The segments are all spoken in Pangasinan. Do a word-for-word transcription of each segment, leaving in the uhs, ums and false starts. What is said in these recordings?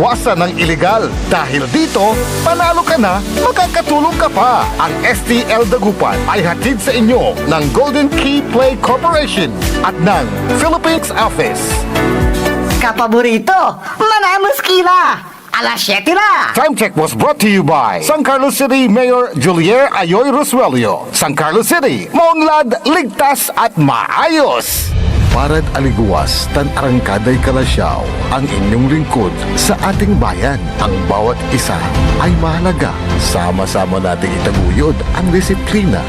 Iwasan ang iligal. Dahil dito, panalo ka na, makakatulong ka pa. Ang S T L Dagupan ay hatid sa inyo ng Golden Key Play Corporation at ng Philippines Office. Kapaborito, manamos kila! Alas siyete na! Time check was brought to you by San Carlos City Mayor Julier Ayoy Rosuelio. San Carlos City, maunlad, ligtas at maayos! Parad aligewas tan arangkaday Calasiao, ang inyong lingkod sa ating bayan. Ang bawat isa ay mahalaga. Sama-sama nating itaguyod ang disiplina,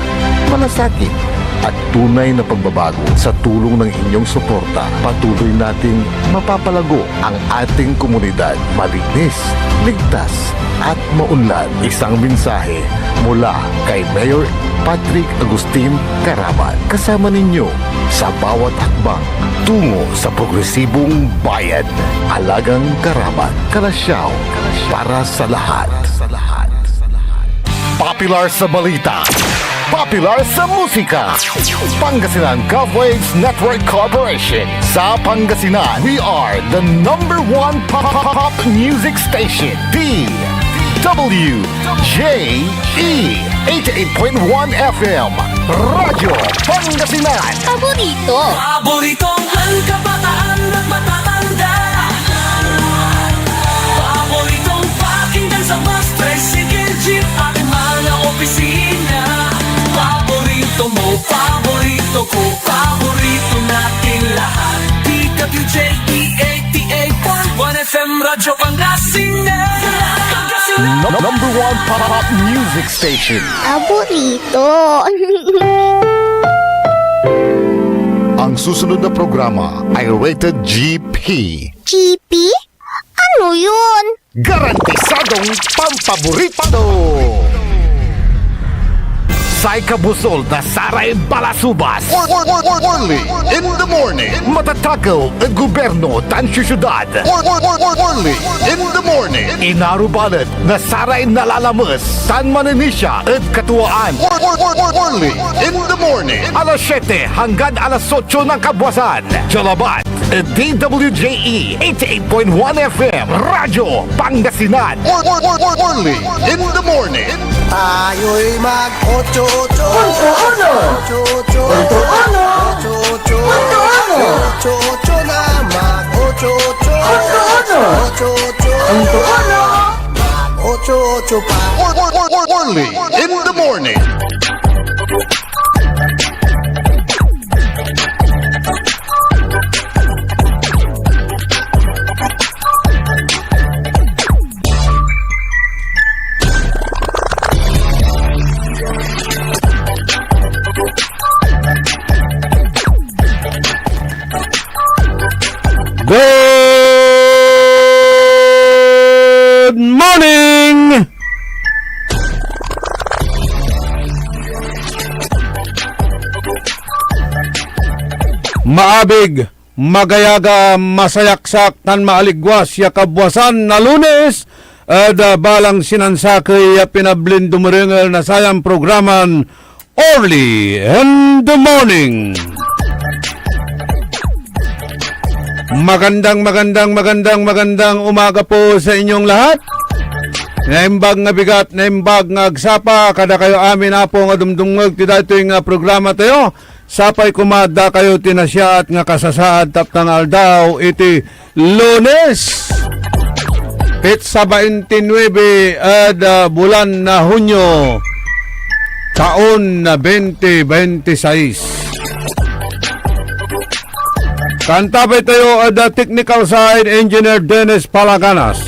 malasakit, at tunay na pagbabago. Sa tulong ng inyong suporta, patuloy nating mapapalago ang ating komunidad. Malinis, ligtas, at maunlad. Isang mensahe mula kay Mayor Patrick Agustin Caraman. Kasama ninyo sa bawat hakbang tungo sa progresibong bayan. Alagang Caraman, Calasiao, para sa lahat. Popular sa balita, popular sa musika. Pangasinan Gov Waves Network Corporation. Sa Pangasinan, we are the number one pop, pop, pop music station, D W J E, eighty-eight point one F M, Radyo Pangasinan. Paborito. Paboritong kabataan at matatanda. Paboritong pakinggan sa bus, tricycle, jeep, at mga opisina. Paborito mo, paborito ko, paborito natin lahat. D W J E eighty-eight point one F M Radyo Pangasinan. Num-, number one pop music station. Paborito. Ang susunod na programa ay rated G P. G P? Ano yun? Garantisadong pampaborito! Say kabusol na saray balasubas. Or, or, or, or, Orly in the morning. Matatakew ed gobyerno tan siyudad. Or, or, or, or, Orly in the morning. Inarubalet na saray nalalames tan maninisia ed katuaan. Or, or, or, or, Orly in the morning. Alas siete hanggan alas otso ng kabuasan. Jalaban. D W J E eighty-eight point one F M, Radyo Pangasinan. Or, or, or, or, Orly in the morning. Tayo'y mag-otso-otso. Punto uno. Otso-otso. Punto uno. Otso-otso. Punto uno. Otso-otso na mag-otso-otso. Punto uno. Otso-otso. Punto uno. Mag-otso-otso pa. Or, or, or, or, Orly in the morning. Good morning! Maabig, magayaga, masayaksak, tan maaligwas ya kabwasan na Lunes, ed, ah, balang sinansakey ya pinablin dumerengel na sayan programan Orly in the Morning. Magandang, magandang, magandang, magandang umaga po sa inyong lahat. Naimbag nga bigat, naimbag nga agsapa, kada kayo amin, Apo, nga dumdumngeg ti daytoy nga programa tayo. Sapay koma dakayo ti nasiaat nga kasasaad taptan aldaw iti Lunes, petsa baintinuebe ed, ah, bulan na Hunyo, taon na twenty twenty-six. Kantabay tayo ed, ah, technical side, Engineer Dennis Palaganas.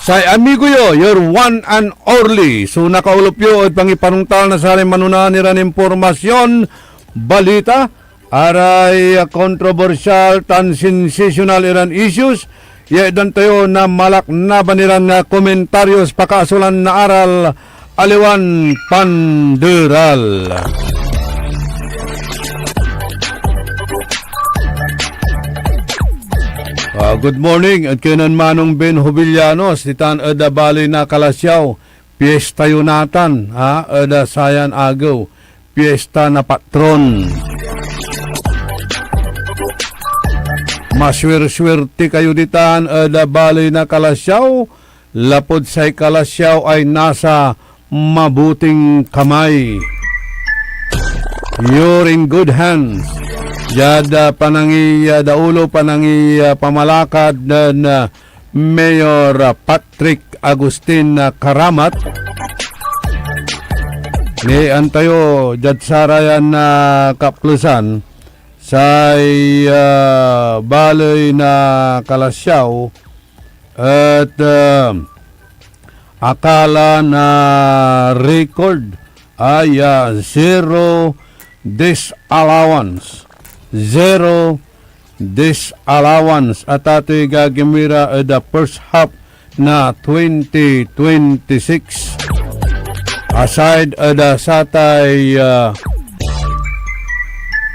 Say amigo yo, your one and Orly, so nakaulop yo ed pangipanungtal na saray manonaan iran impormasyon, balita, aray kontrobersyal tan sensasyonal iran issues, ya itdan tayo na malaknaban iran, ah, komentaryos, pakaasolan na aral, aliwan panderal. Ah, good morning ed kinen Manong Ben Jovellanos, ditan ed, ah, baley na Calasiao. Piesta yo natan, ha, ed, ah, sayan agew. Piesta na patron. Maswersuerte kayo ditan ed, ah, baley na Calasiao, lapud say Calasiao ay nasa mabuting kamay. You're in good hands. Diad, ah, panangi, ah, daulo, panangi, ah, pamalakad nen, ah, Mayor, ah, Patrick Agustin, ah, Karamat. Ni antayo diad sarayan, ah, kaplesan, say, ah, baley na Calasiao et, ah, akala na record ay, ah, zero disallowance. Zero disallowance, atatoy gagimira ed, ah, first half na twenty twenty-six. Aside ed, ah, satay, ah,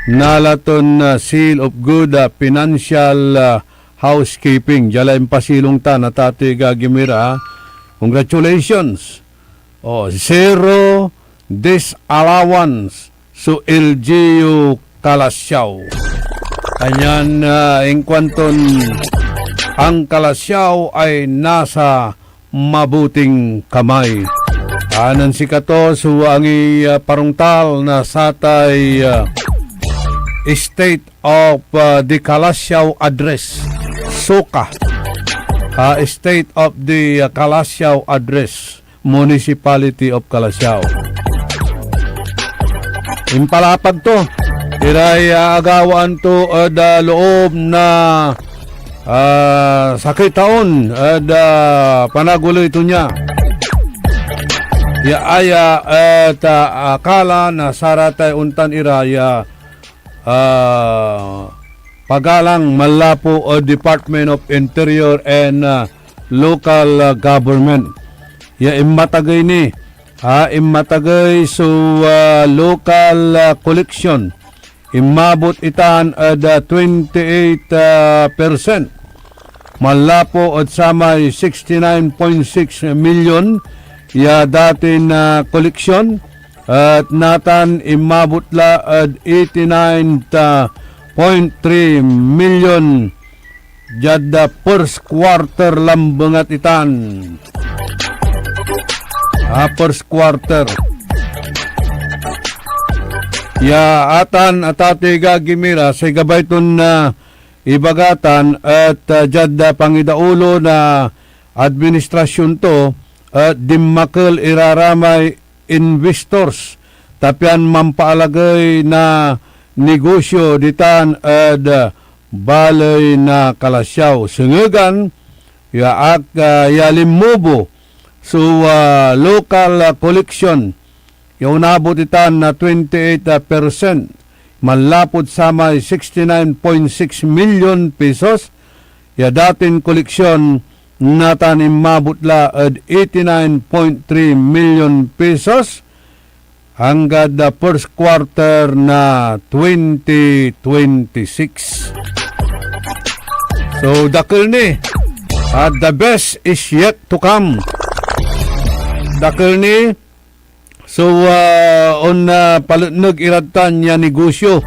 nala ton, ah, seal of good, ah, financial, ah, housekeeping. Dia la impasilong tan, atatoy gagimira, ah. Congratulations. Oh, zero disallowance so L G U Calasiao. Kanyan, ah, inkuanton ang Calasiao ay nasa mabuting kamay. Anan sikato so angi, ah, parungtal na satay, ah, State of, ah, the Calasiao Address, SOCA. Ah, State of the, ah, Calasiao Address. Municipality of Calasiao. Impalapag to iray, ah, agawaan to ed, ah, loob na, ah, sakey taon ed, ah, panagoley to nia. Ya aya et, ah, akala na saratay ontan ira ya, ah, pagalang manlapu ed Department of Interior and, ah, Local, ah, Government. Ya inmatagey ni, ah, inmatagey so, ah, local, ah, collection. Inmabot itan ed, ah, twenty-eight, ah, percent. Manlapu ed samay sixty-nine point six million ya datin, ah, collection. Et natan inmabot la ed eighty-nine point three million diad, ah, first quarter lambengat itan. Ah, first quarter. Ya atan, atatoy gagimira, say gabay ton, ah, ibaga tan et, ah, diad, ah, pangidaulo na administrasyon to, et dinmakel ira ramay investors, ta pian mampaalagey na negosyo ditan ed baley na Calasiao. Sengegan ya ak, ah, ya linmubo so, ah, local, ah, collection ya onabot itan na twenty-eight percent, manlapud samay sixty-nine point six million pesos ya datin koleksyon, natan inmabot la ed eighty-nine point three million pesos anggad, ah, first quarter na twenty twenty-six. So, dakel ni, ah, the best is yet to come. Dakel ni, So, ah, on, ah, paletneg irad tan ya negosyo.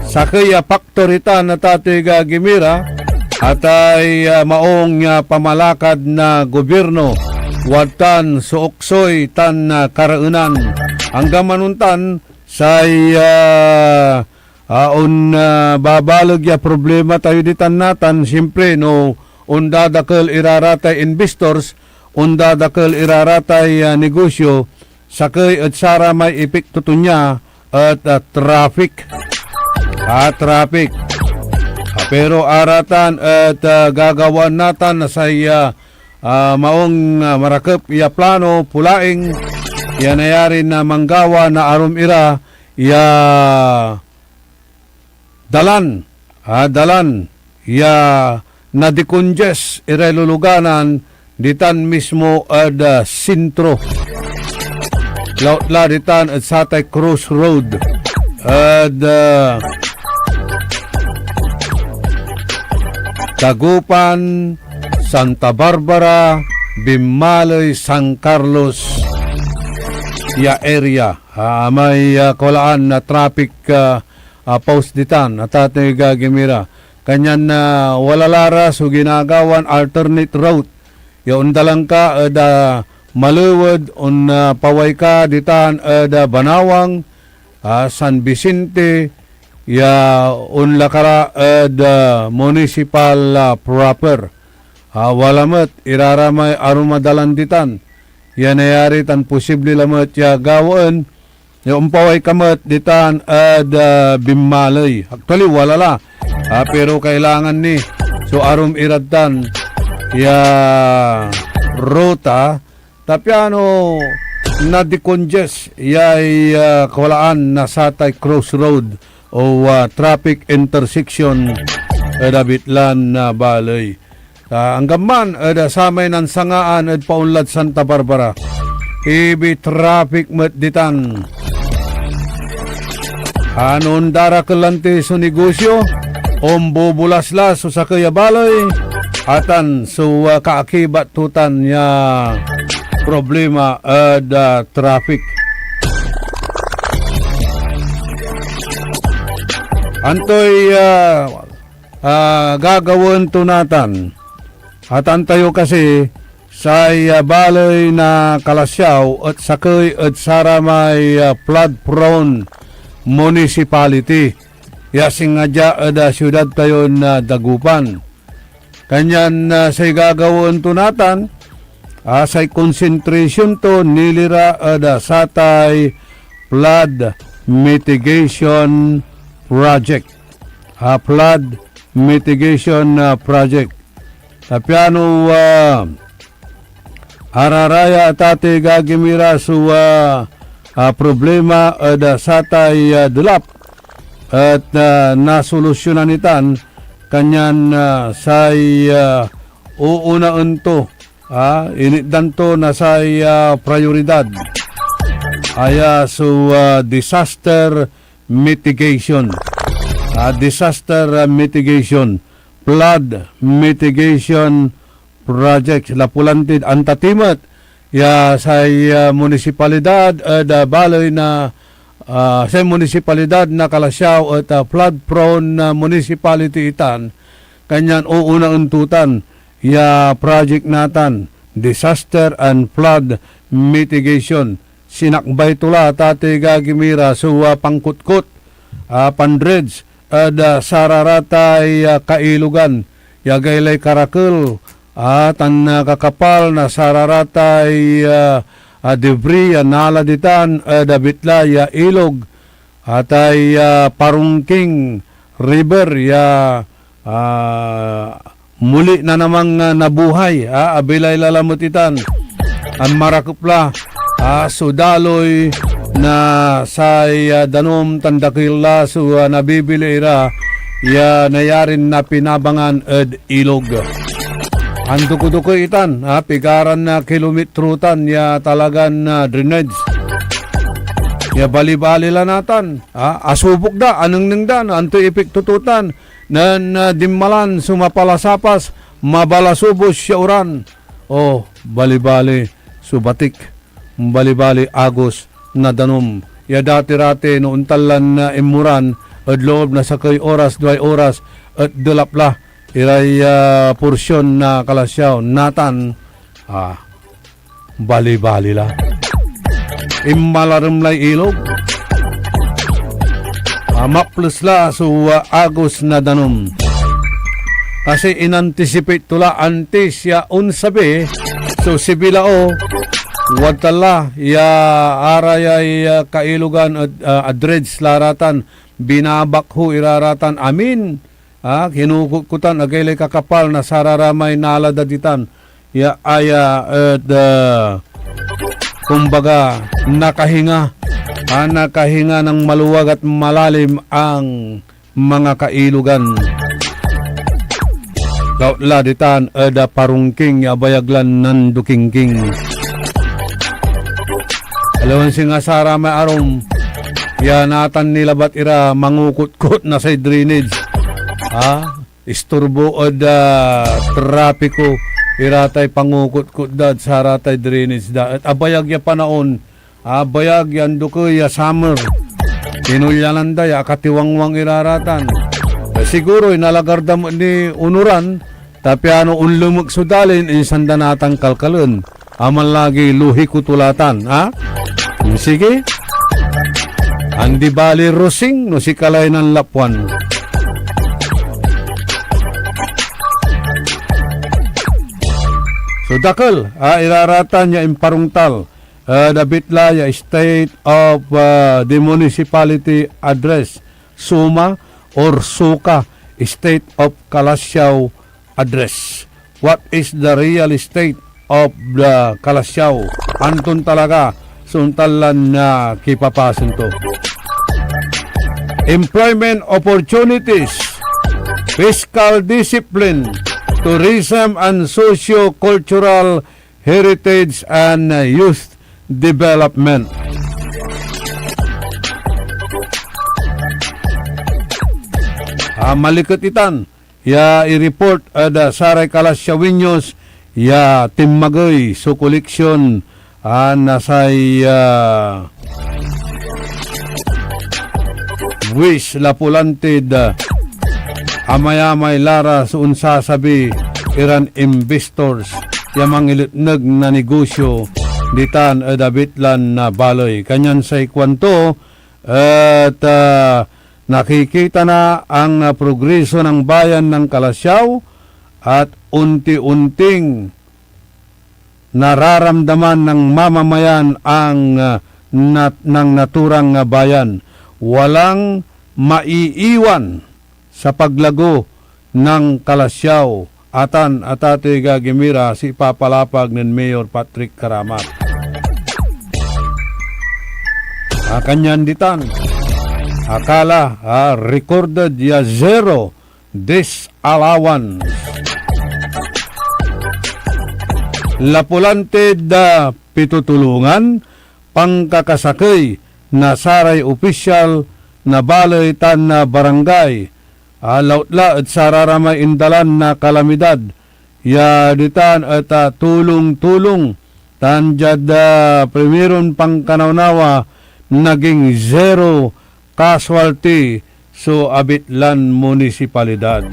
Sakey a faktor itan, atatoy gagimira, atay, ah, maong ya pamalakad na gobyerno, wadtan so oksoy tan, ah, karaenan. Anggan manontan, say, ah, ah, on, ah, babaleg ya problema tayo ditan natan, siyempre, no ondadakel ira ratay investors, ondadakel ira ratay, ah, negosyo, sakey ed saramay epekto to nia et, ah, traffic. Ah, traffic. Ah, pero aratan et, ah, gagawaan natan na say, ah, ah, maong, ah, marakep ya plano, pulaing, ya nayarin, ah, manggawa na arum ira ya dalan, ah, dalan ya nadikongest iray luluganan ditan mismo ed, ah, sintro. Lautla ditan ed satay crossroad ed, ah, Dagupan, Santa Barbara, Binmaley, San Carlos ya area. Ah, may, ah, kawalaan na traffic, ah, ah, post ditan, atatey gagimira. Kanyan, ah, wala la ra so ginagawan alternate route. Ya ondalan ka ed, ah, Malewed, on, ah, paway ka ditan ed, ah, Banawang, ah, San Vicente, ya onla ka ra ed, ah, municipal, ah, proper. Ah, wala met iraramay arum a dalan ditan ya nayari tan posible lamet ya gawaen ya ompaway ka met ditan ed, ah, binmaley. Actually, wala la. Ah, pero kailangan ni so arum irad tan ya ruta, ta piano na-decongest yay, ah, kawalaan na satay crossroad o, ah, traffic intersection ed abitlan na baley. Ah, anggaman ed, ah, samay nansangaan ed paonlad Santa Barbara, heavy traffic met ditan. Anon darakel lanti so negosyo, ombubulas la so sakey a baley, atan so, ah, kaakibat to tan ya problema ed, ah, traffic. Antoy, ah, ah, gagawaen to natan? Atan tayo kasi, say, ah, baley na Calasiao et sakey ed saramay, ah, flood-prone municipality ya singa dia ed, ah, siudad tayon, ah, Dagupan. Kanyan, ah, say gagawaen to natan, ah, say concentration to nilira ed, ah, satay flood mitigation project. Ah, flood mitigation, ah, project. Ta piano, ah, araraya, atatey gagimira, so, ah, ah, problema ed, ah, satay, ah, delap et, ah, nasolusyonan itan, kanyan, ah, say, ah, uunaen to, ah, initdan to na say, ah, prayoridad. Aya so, ah, disaster mitigation. Ah, disaster, ah, mitigation, flood mitigation projects. Lapu lan tid antatimet ya say, ah, munisipalidad ed, ah, baley na, ah, say munisipalidad na Calasiao et, ah, flood-prone na municipality itan, kanyan uunaen to tan ya project natan, disaster and flood mitigation. Sinakbay to la, atatey gagimira, so, ah, pankutkot, ah, pan-dredge ed, ah, sararatay, ah, kailogan ya agaylay karakel, ah, tan, ah, kakapal na sararatay, ah, ah, debris ya nala ditan ed abitla ya ilog, atay, ah, Parungking River ya, ah, muli na namang, ah, nabuhay, ah, abilay la lamet itan. Anmarakep la, ah, so daloy na say, ah, danum tan dakel la so, ah, nabibili ira ya nayarin napinabangan ed ilog. Andukodukey itan, ah, pigaran na kilometro tan ya talagan, ah, drainage. Ya balibali la natan, ah, asubok da, anengneng da no antoy epekto to tan. Nen, ah, dinmalan so mapalasapas, mabalasobos ya uran. Oh, balibali so batik, balibali agos na danum. Ya dati-rati no ontan lan, ah, inmuran ed loob na sakey oras, duay oras, et delap la iray, ah, porsyon na Calasiao. Natan, ah, balibali la. Inmalarem lay ilog. Ah, maples la so, ah, agos na danum. Kasi in-anticipate to la antis ya onsabi so sibilao, wadtan la ya arayay, ah, kailogan ed, ah, adredge la ratan, binabakho ira ratan amin. Ah, kinukutkutan, agaylay kakapal na sararamay nala da ditan. Ya aya et, ah, kumbaga, nakahinga. Ah, nakahinga ng maluwag at malalim ang mga kailogan. Lautla ditan ed, ah, Parungking ya abayag lan nandukingking. Aliwan singa saramay arum ya natan ni labat ira mangukutkot na say drainage. Ah, isturbo ed, ah, trapiko iratay pangukutkot da ed saratay drainage da. Et abayag ya panaon, abayag ya andukey ya summer. Inolyanan da ya akatiwangwang ira ratan. Eh, siguro, inalagar da met ni onoran, ta piano onlemek so dalin, insan da natan kalkalen a manlagey lohiko to la tan, ha? Hmm, sige. Andi bali, Rosing, no sika lay nanlapwan. So, dakel, ah, ira ratan ya imparongtal, ah, ed abitla ya State of, ah, the Municipality Address, SOMA, or SOCA, State of Calasiao Address. What is the real state of the Calasiao? Anton talaga so ontan lan, ah, kipapasen to? Employment opportunities, fiscal discipline, tourism and socio-cultural heritage and, uh, youth development. Ah, maliket itan ya i-report ed, ah, saray Calasiaoeños ya tinmagey so koleksyon, ah, na say, ah, buis lapu lantid, ah, amayamay la ra so onsasabi iran investors ya mangiletneg na negosyo ditan ed abitlan, ah, baley. Kanyan say kuanto et, ah, nakikita na ang, ah, progreso ng bayan ng Calasiao at unti-unting nararamdaman ng mamamayan ang, ah, nat-, ng naturang, ah, bayan. Walang maiiwan sa paglago ng Calasiao, atan, a tatey gagimira, si ipapalapag nen Mayor Patrick Caramat. Ah, kanyan ditan, akala, ah, recorded ya zero disallowance. Lapulantid, ah, pitutulongan, pankakasakey na saray opisyal na baley tan na barangay, ah, lautla ed sararamay indalan na kalamidad ya ditan et, ah, tulong-tulong, tan diad, ah, primeron pankanawnawa, naging zero casualty so abitlan munisipalidad.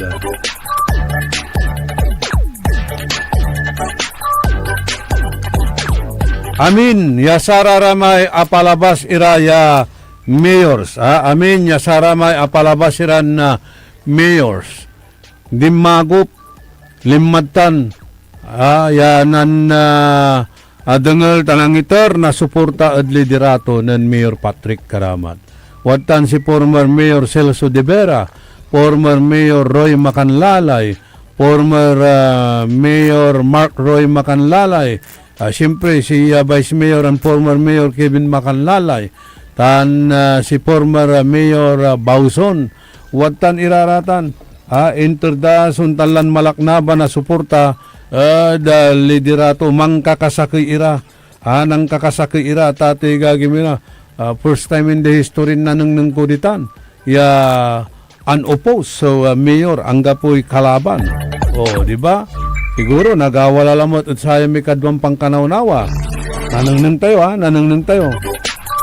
Amin ya sararamay apalabas ira ya mayors, ah, amin ya saramay apalabas iran, ah, mayors. Dinmagop, linmad tan, ah, ya nan, ah, adengel tan angiter na suporta ed liderato nen Mayor Patrick Caramat. Wadtan si former Mayor Celso de Vera, former Mayor Roy Macanlalay, former, ah, Mayor Mark Roy Macanlalay, ah, siyempre si, ah, Vice Mayor and former Mayor Kevin Macanlalay, tan, ah, si former, ah, Mayor, ah, Bauson. Wadtan ira ratan, ah, inter da so ontan lan malaknaban a suporta, ah, da liderato, mankakasakey ira. Ah, nankakasakey ira, tatey gagimira. Ah, first time in the history nanengneng ko ditan ya unopposed so, ah, mayor, anggapoy kalaban. Oh, di ba? Siguro nagawa la lamet ed sayan mikadwan pankanawnawa. Nanengneng tayo, ah, nanengneng tayo.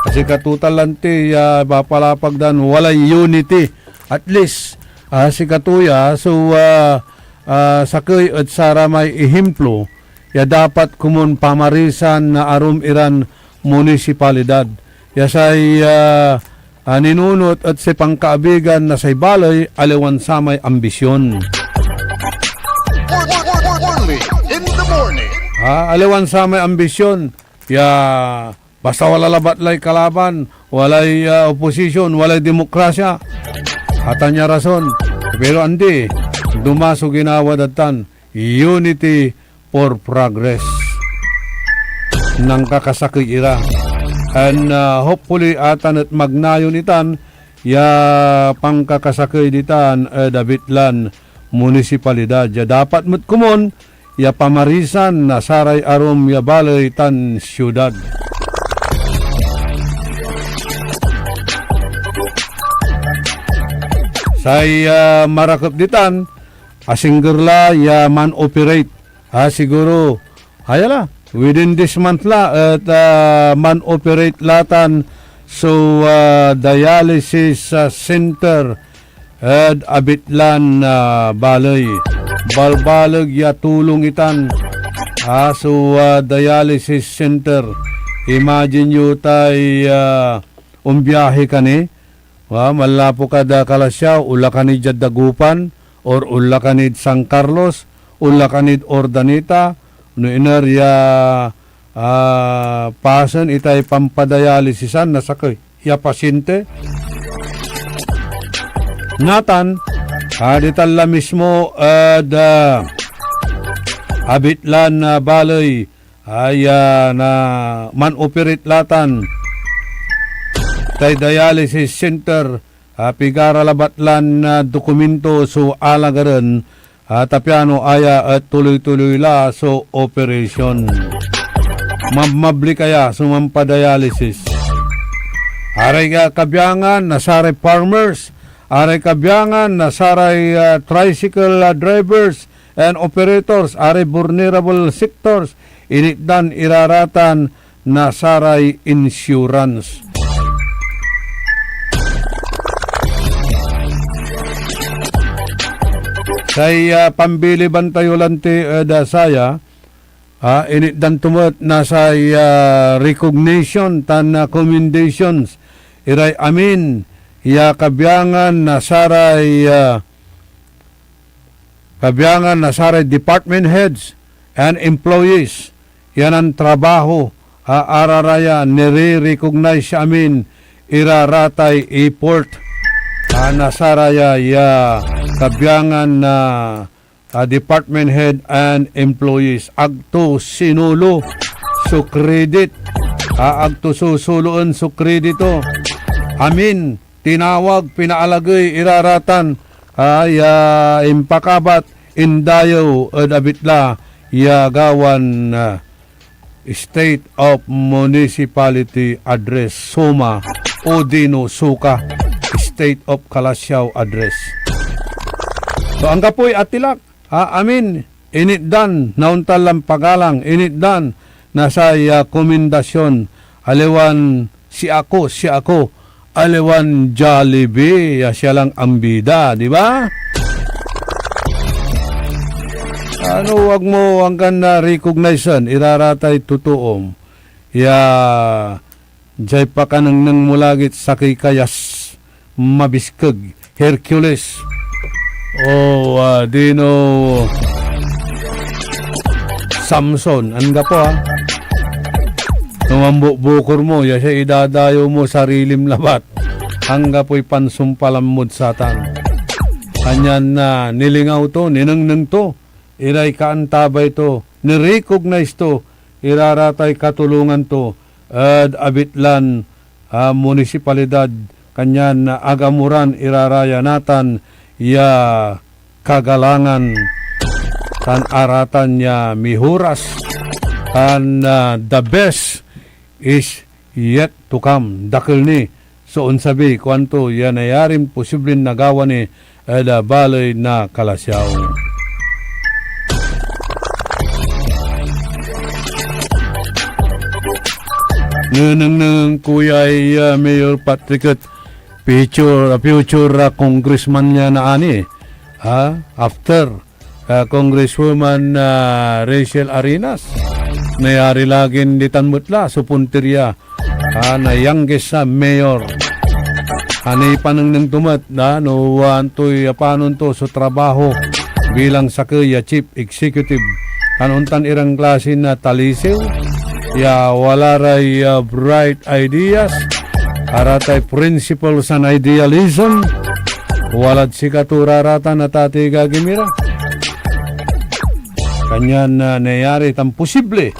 Kasi katotal lanti ya ipapalapag dan walay unity. At least, ah, sikato ya so, ah, ah, sakey ed saramay ihimplo ya dapat komon pamarisan na arum iran munisipalidad. Ya say, ah, ah, ninunot et say pankaabigan na say baley, aliwan samay ambisyon. Early in the morning. Ah, aliwan samay ambisyon ya basta wala labat lay kalaban, walay, ah, oposisyon, walay demokrasya. Atan ya rason. Pero andi, duma so ginawa dad tan. Unity for Progress. Nankakasakey ira. And, ah, hopefully, atan et magnayon itan ya pankakasakey ditan ed abitlan munisipalidad. Ya dapat met komon ya pamarisan na saray arum ya baley tan siudad. Say, ah, marakep ditan, asingger la ya man-operate. Ah, siguro, aya la, within this month la, et, ah, man-operate la tan so, ah, dialysis, ah, center ed Abitlan, ah, baley. Balbaleg ya tulong itan, ah, so, ah, dialysis center. Imagine yo tay, ah, ombiahe ka ni, ah, manlapu kad, ah, Calasiao, onla ka ni diad Dagupan, or onla ka nid San Carlos, onla ka nid Urdaneta, no iner ya, ah, pasen itay pampadialysisan na sakey ya pasyente. Natan, ah, ditan la mismo ed, ah, Abitlan, ah, baley, ay, ah, na man-operate la tan tay dialysis center, ah, pigara labat lan, ah, dokumento so alagaren, ah, ta piano aya et tuloy-tuloy la so operation. Mabmabli kaya so mampadialysis. Aray, ah, kabiangan na saray farmers, aray kabiangan na saray, ah, tricycle, ah, drivers, and operators, aray vulnerable sectors, initdan ira ratan na saray insurance. Say, ah, pambiliban tayo lanti ed, ah, saya, ah, initdan to met na say, ah, recognition tan, ah, commendations iray amin ya kabiangan na saray, ah, kabiangan na saray department heads and employees ya nantrabaho, ah, araraya nire-recognize ya amin ira ratay effort, ah, na saraya ya kabiangan na, ah, department head and employees. Agto sinulo so credit, ah, agto susuloen so kredito. Amin tinawag, pinaalagey ira ratan, ah, ya impakabat, indayew ed abitla ya gawan, ah, State of Municipality Address, SOMA, odino SOCA, State of Calasiao Address. So, anggapoy atilak, ah, amin, initdan, naontan lan pagalang, initdan na say, ah, komendasyon, aliwan si ako, si ako, aliwan Jollibee, ya siya lang ambida, di ba? Ano, wag mo anggan na recognize-en, ira ratay totoom. Ya, diay pakanengneng mo lagit sakey kayas mabiskeg, Hercules. O, ah, dino Samson, anggapo, ah. No mambukbukor mo, ya siya idadayew mo, sarilim labat. Anggapoy pansumpalan mod satan. Kanyan, ah, nilingaw to, ninengneng to, iray kaantabay to, nirecognize to, ira ratay katulongan to, ed abitlan, ah, munisipalidad, kanyan agamuran ira ra ya natan ya kagalangan, tan aratan ya mihoras, tan, ah, the best is yet to come. Dakel ni so onsabi, kuanto, ya nayarin posiblin nagawa ni ed, ah, baley na Calasiao. Nenengneng ko yay, ah, Mayor Patrick et future, ah, future, ah, congressman ya naani, ah, after ah, Congresswoman, ah, Rachel Arenas. Nayari lagin ditan met la so puntirya, ah, na youngest, ah, mayor. Ah, nipanengneng to met, ah, no, ah, antoy, ah, panon to so trabaho bilang sakey ya chief executive. Tan ontan iran klase na talisiw ya wala ray, ah, bright ideas, aratay principles and idealism. Walad sikato raratan a tati gagimira. Kanyan, ah, nayari tan posible.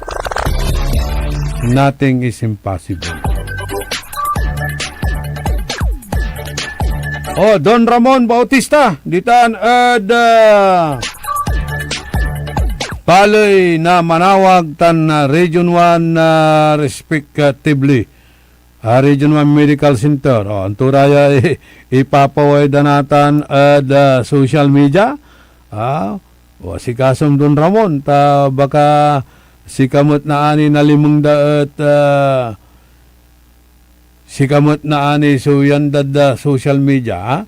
Nothing is impossible. Oh, Don Ramon Bautista, ditan ed, ah, baley na Manaoag tan, ah, Region one, ah, respectively. Ah, Region one Medical Center. Oh, anto ra ya i-, ipapaway da natan ed, ah, social media? Ah, o, asikasom Don Ramon, ta baka sika met naani nalimeng da et, ah, Sika met naani so yan dad, ah, social media, ha?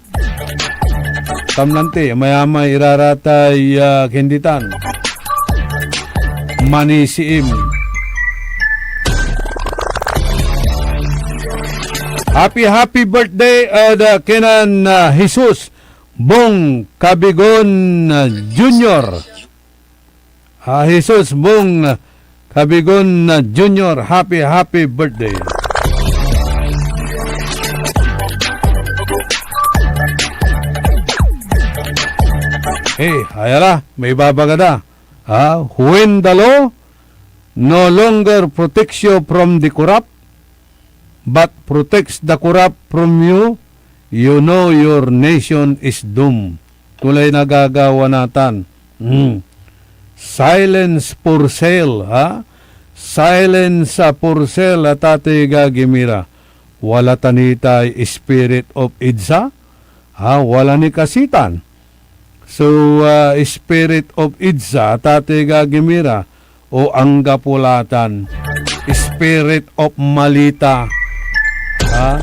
Kamlanti, amayamay iraratay, ah, kinditan. Manisiim. Happy, happy birthday, ah, da Kenan, ah, Jesus Bong Cabigon, ah, Junior. Ah, Jesus Bong Cabigon, ah, Junior, happy, happy birthday. Eh, ayala, may babaga da. Ah, when the law no longer protects you from the corrupt, but protects the corrupt from you, you know your nation is doomed. Tulay nagagawa natan. Hmm. Silence for sale, ha? Silence, ah, for sale, a tatay gagimira. Wala ta nitay spirit of EDSA, ha? Wala ni kasitan. So, ah, spirit of EDSA, a tatay gagimira, o anggapo la tan. Spirit of Malita. Ha?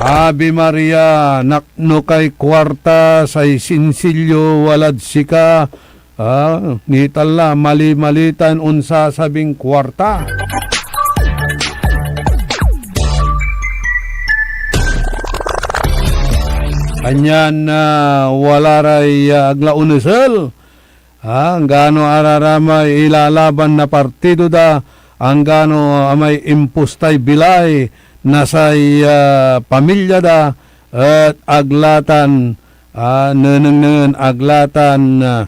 Ave Maria, nakno kay kuarta, say sinsilyo walad sika. Ah, nitan la, mali-mali tan onsasabing kuarta. Kanyan, ah, wala ray, ah, ag la onesel. Ah, anggano araramay ilalaban na partido da, anggano amay impostay bilay na say, ah, pamilya da, et ag la tan, ah, nenengnengen, ag la tan, ah,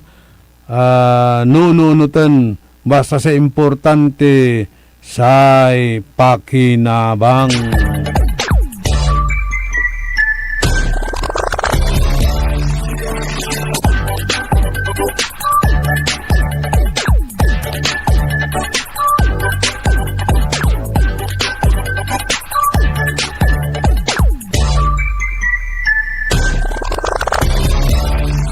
ah, nununoten, basta say importante, say pakinabang.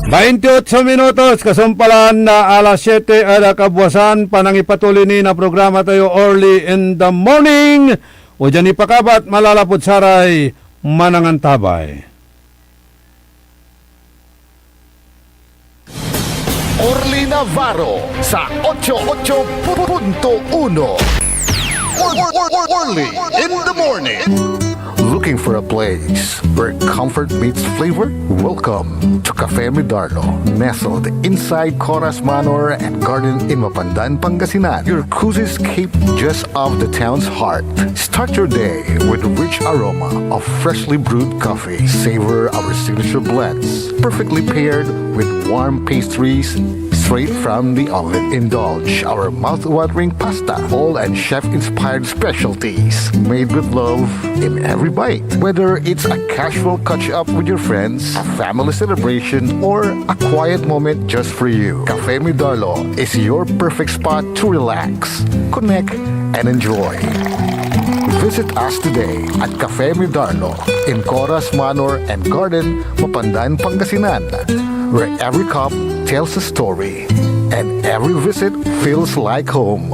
Baintiotso minutos, kasumpalan na alas siete ed kabuasan, panangipatuloy ni na programa tayo, Early in the Morning. O dian ipakabat, malalapud saray manangantabay. Orly Navarro sa ocho ocho punto uno. Or-, or-, or-, Orly in the Morning. Looking for a place where comfort meets flavor? Welcome to Cafe Midarlo, nestled inside Coras Manor and Garden in Mapandan, Pangasinan. Your cozy escape just off the town's heart. Start your day with rich aroma of freshly brewed coffee. Savor our signature blends, perfectly paired with warm pastries straight from the oven. Indulge our mouth-watering pasta, all and chef-inspired specialties, made with love in every bite. Whether it's a casual catch-up with your friends, a family celebration, or a quiet moment just for you, Cafe Midarlo is your perfect spot to relax, connect, and enjoy. Visit us today at Cafe Midarlo in Coras Manor and Garden, Mapandan, Pangasinan, where every cup tells a story and every visit feels like home.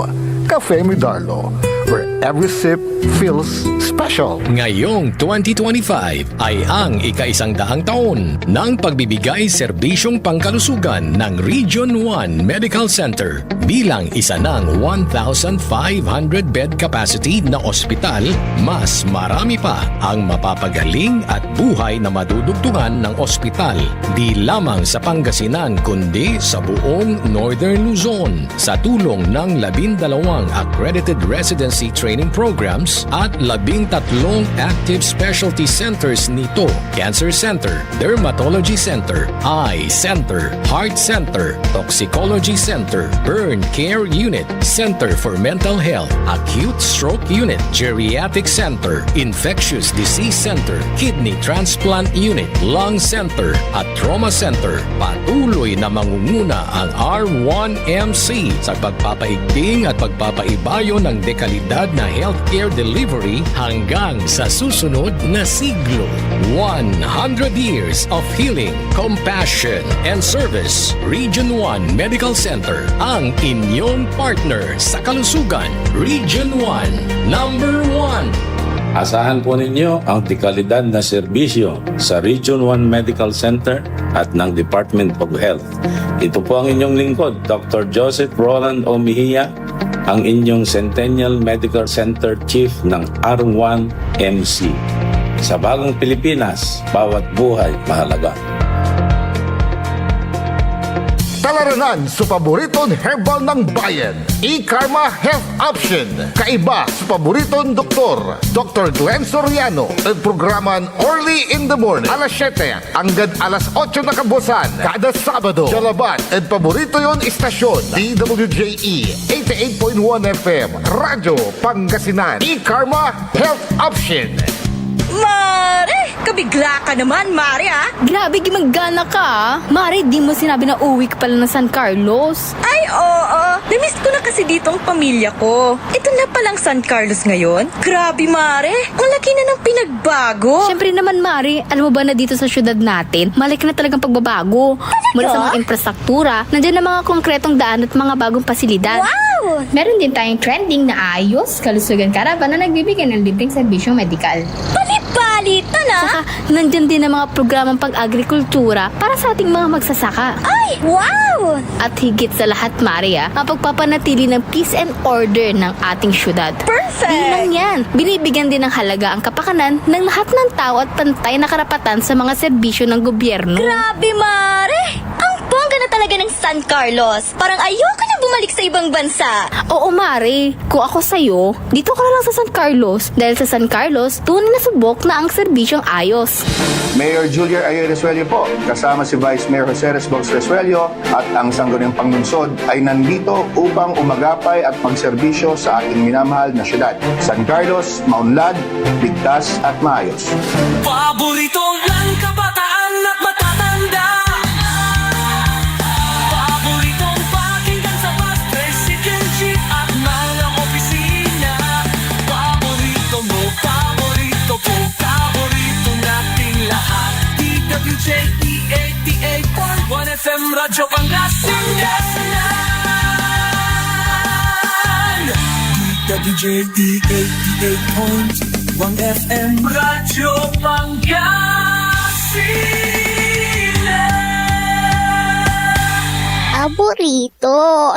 Cafe Midarlo, where every sip feels special. Ngayong twenty twenty-five ay ang ikaisang daang taon ng pagbibigay serbisyong pangkalusugan ng Region one Medical Center. Bilang isa ng one thousand five hundred bed capacity na ospital, mas marami pa ang mapapagaling at buhay na madudugtungan ng ospital, di lamang sa Pangasinan, kundi sa buong Northern Luzon. Sa tulong ng labindalawang accredited residency training programs at labintatlong active specialty centers nito, Cancer Center, Dermatology Center, Eye Center, Heart Center, Toxicology Center, Burn Care Unit, Center for Mental Health, Acute Stroke Unit, Geriatric Center, Infectious Disease Center, Kidney Transplant Unit, Lung Center, at Trauma Center. Patuloy na mangunguna ang R one M C sa pagpapaigting at pagpapaibayo ng dekalidad na healthcare delivery hanggang sa susunod na siglo. One hundred years of healing, compassion, and service. Region one Medical Center, ang inyong partner sa kalusugan. Region one, number one. Asahan po ninyo ang dekalidad na serbisyo sa Region one Medical Center at ng Department of Health. Ito po ang inyong lingkod, Doctor Joseph Roland O. Mejia, ang inyong Centennial Medical Center Chief ng R one M C. Sa bagong Pilipinas, bawat buhay mahalaga. Talaranan so paboriton herbal ng bayan, E-Karma Health Option. Kaiba so paboriton doktor, Doctor Glenn Soriano, ed programan Early in the Morning, alas siyete anggad alas otso na kabuasan, kada Sabado. Diad labat ed paborito yon istasyon, D W J E eighty-eight point one F M, Radyo Pangasinan. E-Karma Health Option. Mare! Kabigla ka naman, Mare, ah! Grabe, gimanggana ka, ah! Mare, di mo sinabi na uwi ka pala ng San Carlos. Ay, oo. Namiss ko na kasi dito ang pamilya ko. Ito na palang San Carlos ngayon. Grabe, Mare. Ang laki na ng pinagbago. Siyempre naman, Mare. Alam mo ba na dito sa syudad natin, malaki na talagang pagbabago. Mula sa mga infrastruktura, nandiyan na mga konkretong daan at mga bagong pasilidad. Wow! Meron din tayong trending na Ayos Kalusugan Caravan na nagbibigay ng libreng serbisyong medikal. Bali-bali, tala! Saka, nandiyan din ang mga programang pag-agrikultura para sa ating mga magsasaka. Ay, wow! At higit sa lahat, Mare, ah, mapagpapanatili ng peace and order ng ating syudad. Perfect! Di lang yan, binibigyan din ng halaga ang kapakanan ng lahat ng tao at pantay na karapatan sa mga serbisyo ng gobyerno. Grabe, Mare! Ang bongga na talaga ng San Carlos! Parang ayoko na bumalik sa ibang bansa! Oo, Mare. Kung ako sa'yo, dito ka na lang sa San Carlos. Dahil sa San Carlos, tunay na subok na ang serbisyong ayos. Mayor Julier Ayoy Resuello po, kasama si Vice Mayor Jose Resbox Resuello at ang sangguniang panlungsod ay nandito upang umagapay at magserbisyo sa ating minamahal na syudad. San Carlos, maunlad, ligtas at maayos. Paborito ng kabataan at matatanda. Paboritong pakinggan sa bus, tricycle, jeep at mga opisina. Paborito mo, paborito ko, paborito nating lahat. D W J E eighty-eight point one F M Radyo Pangasinan. D W J E eighty-eight point one F M Radyo Pangasinan. Paborito.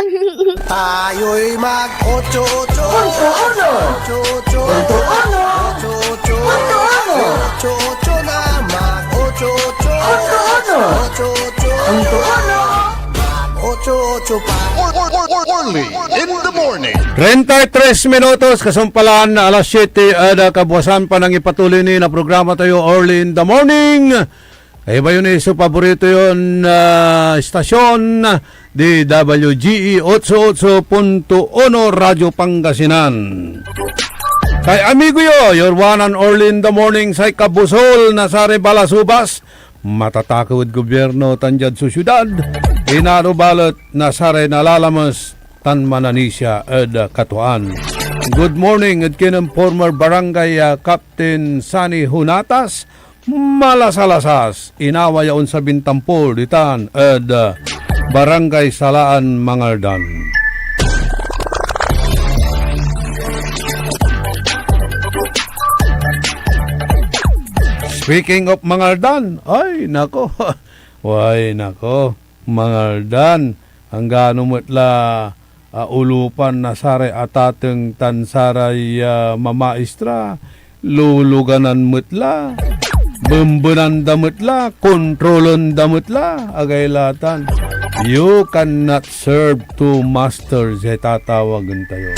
Tayo'y mag-otso-otso. Punto uno. Otso-otso. Punto uno. Otso-otso. Punto uno. Otso-otso na mag-otso-otso. Punto uno. Otso-otso. Punto uno. Mag-otso-otso pa. Or, or, or, or, early in the morning. Treinta y tres minutos, kasumpalan na alas siyete ed kabuasan, panangipatuloy ni na programa tayo, Early in the Morning. Kaiba yun eh, so paborito yun, ah, istasyon, D W G E otso otso punto uno Radyo Pangasinan. Kay amigo yo, your one and only in the morning, say kabusol na saray balasubas, matatakew ed gobyerno tan diad sosyedad, inaro balet na saray nalalames tan mananisia ed, ah, katuaan. Good morning ed kinen former barangay, ah, Captain Sunny Hunatas, Malasalasas, inawa ya onsabin tampol ditan ed, ah, Barangay Salaan, Mangaldan. Speaking of Mangaldan, ay, nako. Ay, nako. Mangaldan, anggano met la, ah, ulupan na saray atateng tan saray, ah, mamaistra, luluganan met la, bembenan da met la, kontrolen da met la, agay latan. You cannot serve two masters, ya tatawagen tayo.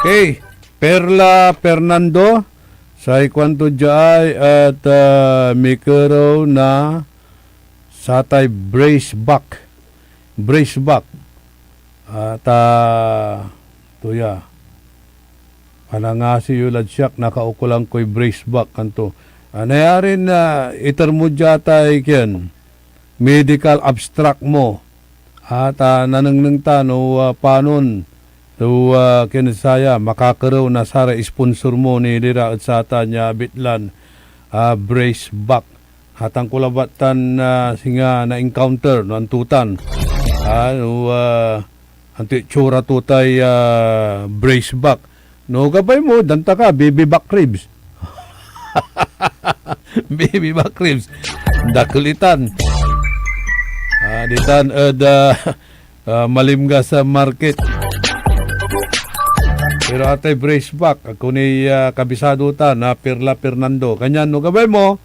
Okay, Perla Fernando, say kuanto diay et, ah, mikerew na satay brace back. Brace back. At, ah, tuya. Panangasi yo lad siak, nakaukolan koy brace back, kanto. Ah, nayarin, ah, iter mo dia tay kien, medical abstract mo. At, ah, nanengneng ta no, ah, panon, no, ah, kien saya, makakerew na saray sponsor mo ni lira et satan ya abitlan, ah, brace back. Atan ko labat tan, ah, singa na-encounter no antotan. Ah, no, ah, antoy itsura to tay, ah, brace back. No, gabay mo, danta ka, baby back ribs. Baby back ribs. Dakel itan. Ah, ditan ed, ah, ah, Malimgas a market. Pero atay brace back, ako ni, ah, kabisado ta na Perla Fernando. Kanyan no gabay mo,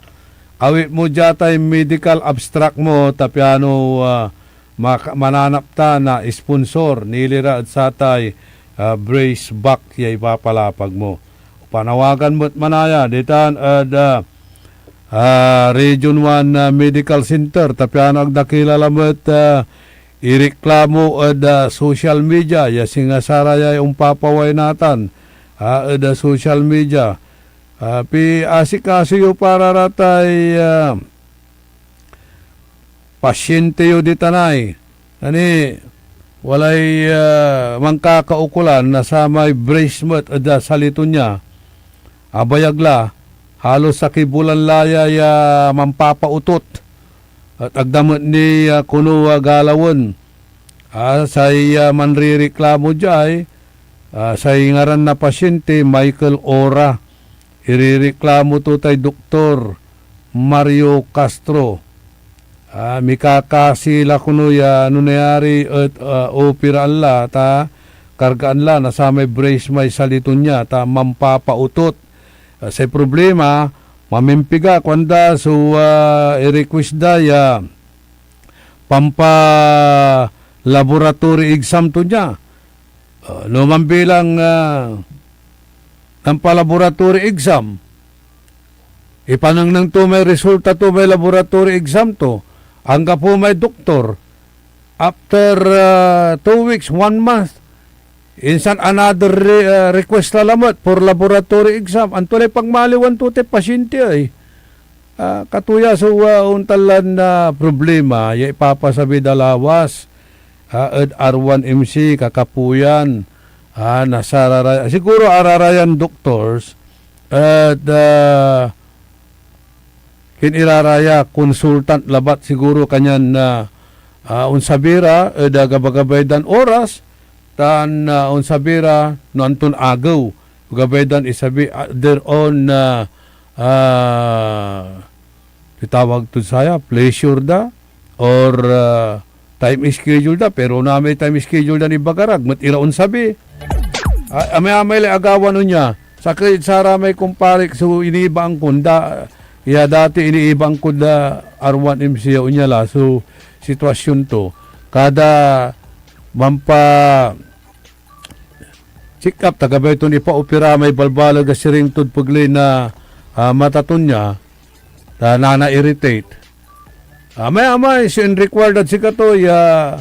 awit mo dia tay medical abstract mo, ta piano, ah, maka-, mananap ta na sponsor, nili ra ed satay, ah, brace back ya ipapalapag mo. Panawagan met manaya, ditan ed, ah, ah, Region one, ah, Medical Center, ta piano ag da kilala met, ah, ireklamo ed, ah, social media, ya singa sarayay ompapaway natan, ah, ed, ah, social media. Ah, piasikaso yo para ra tay, ah, pasyente yo ditan ay. Ani, walay, ah, mankakaukolan na samay brace met ed, ah, sali to nia. Abayag la, halos sakibulan la ya, ya manpapautot. Et ag da met ni, ah, kono, ah, galawen. Ah, say, ah, manririklamo diay, ah, say ngaran na pasyente, Michael Ora. Iririklamo to tay Doktor Mario Castro. Ah, mikakasi la kono ya no nayari et, ah, operaan la ta kargaan la na samay brace may sali to nia ta manpapautot. Ah, say problema, mamimpiga, kuanda so, ah, i-request da ya pampa-laboratory exam to nia. Ah, no mambilang, ah, nanpa-laboratory exam, ipanengneng to may resulta to may laboratory exam to, anggapo may doktor, after, ah, two weeks, one month, insan another re-, ah, request la lamet for laboratory exam. Anto lay pagmaliwan to tay pasyente ay? Ah, katuya so, ah, ontan lan, ah, problema ya ipapasabi da lawas, ah, ed R one M C, kakapuyan, ah, na sararaya-, siguro ararayan doctors, et, ah, ken iraraya, consultant labat siguro kanyan, ah, ah, onsabi ra ed, ah, gabagabay dan oras, tan, ah, onsabi ra no anton agew. Gabay dan isabi, ah, their own, ah, ah, itawag tod saya, pleasure da, or, ah, time schedule da, pero no amay time schedule da ni Bagarag, met ira onsabi. Ah, amay-amay lay agawan onya. Sakey ed saramay kumparik so iniibaan kon da, ya dati iniibaan kod da R one M C ya onya la so sitwasyon to. Kada manpa-check up, ta gabay ton ipaopera may balbaleg a siring tod pegley na, ah, mata to nia, ta nana-irritate. Amay-amay so in-required ed sikato ya,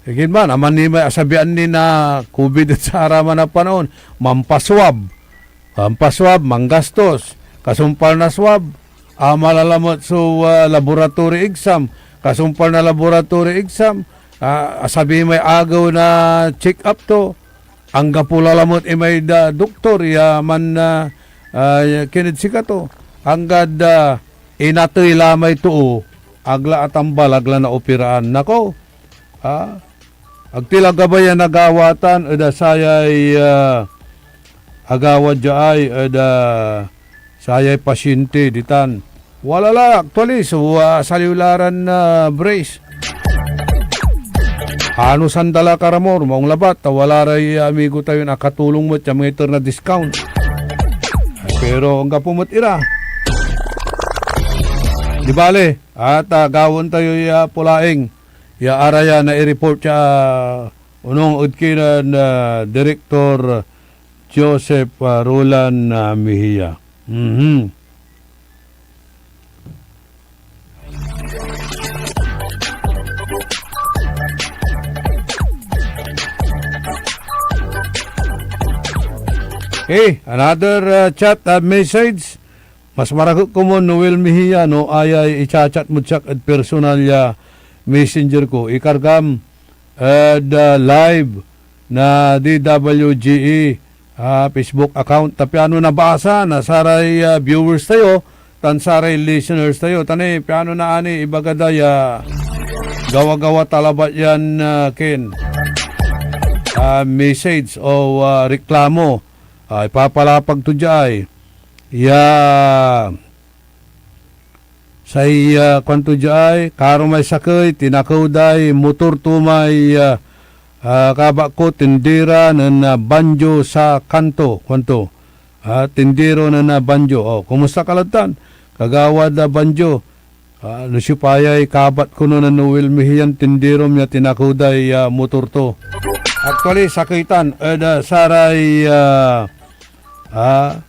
igin man, aman ni may asabian ni na covid ed saraman a panaon, manpaswab. Manpaswab, manggastos. Kasumpal na swab, amala lamet so, ah, laboratory exam. Kasumpal na laboratory exam, ah, asabi may agew na check-up to. Anggapo la lamet imay da doktor ya man, ah, ah, ya kinid sikato. Anggad, ah, inatey la may too, ag la atambal, ag la naoperaan. Nako, ah, ag ti la gabay ya nagawatan ed, ah, sayay, ah, agawa diay ed, ah, sayay pasyente ditan. Wala la, actually, so, ah, saliw la ran, ah, brace. Ano sandala ka, Ramor, maong labat, ta wala ray amigo tayon akatulong met ya mangiter na discount. Pero anggapo met ira. Di bale, at, ah, gawaen tayo ya pulaing, ya araya na i-report ya, ah, onong ed kinen, ah, Director Joseph, ah, Roland, ah, Mejia. Mhm. Hey, another, uh, chat, uh, message. Mas marakep komon Noel Mejia no ayay icha-chat mod siak ed personal ya messenger ko. Ikargam ed, ah, live na D W G E, ah, Facebook account. Ta piano nabasa na saray, ah, viewers tayo tan saray listeners tayo. Ta ni, piano na ani ibaga da ya Gawa-gawa ta labat yan, ah, Ken. Ah, message o, ah, reklamo. Ah, ipapalapag to diay. Ya, say, ah, kuanto diay, karo may sakey, tinakew day motor to may, ah, ah, kabak ko, tindira nen, ah, banjo sa kanto, kuanto. Ah, tindiro nen, ah, banjo. Oh, kumusta ka lad tan? Kagawad, ah, banjo. Ah, no siopa yay kabat kono nen Noel Mejian, tindirom ya tinakew day, ah, motor to. Actually, sakey tan ed, ah, saray, ah, ah,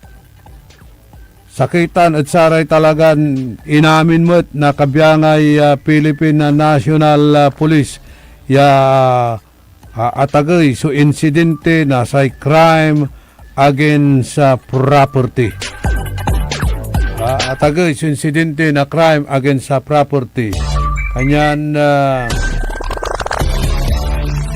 sakey tan ed saray talagan inamin met na kabyangay, ah, Philippine National, ah, Police ya, ah, atagey so insidente na say crime against sa property. Ah, atagey so insidente na crime against sa property. Kanyan, ah,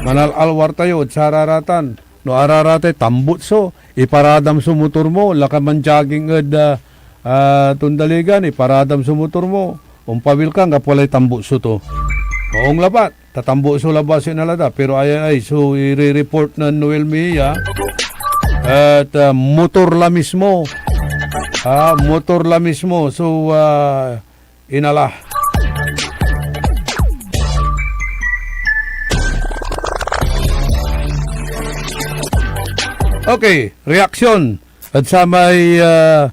manal-alwar tayo ed sararatan. No araratay tambutso, iparadam so motor mo, laka man-jogging ed, ah, ah, Tundaligan, iparadam so motor mo. Ompawil ka, anggapo lay tambutso to. Maong labat. Tatambo so labas, inala da. Pero ay, ay, ay, so ire-report na Noel Mejia. At, ah, motor la mismo. Ah, motor la mismo. So, ah, inala. Okay, reaksyon at samay, ah,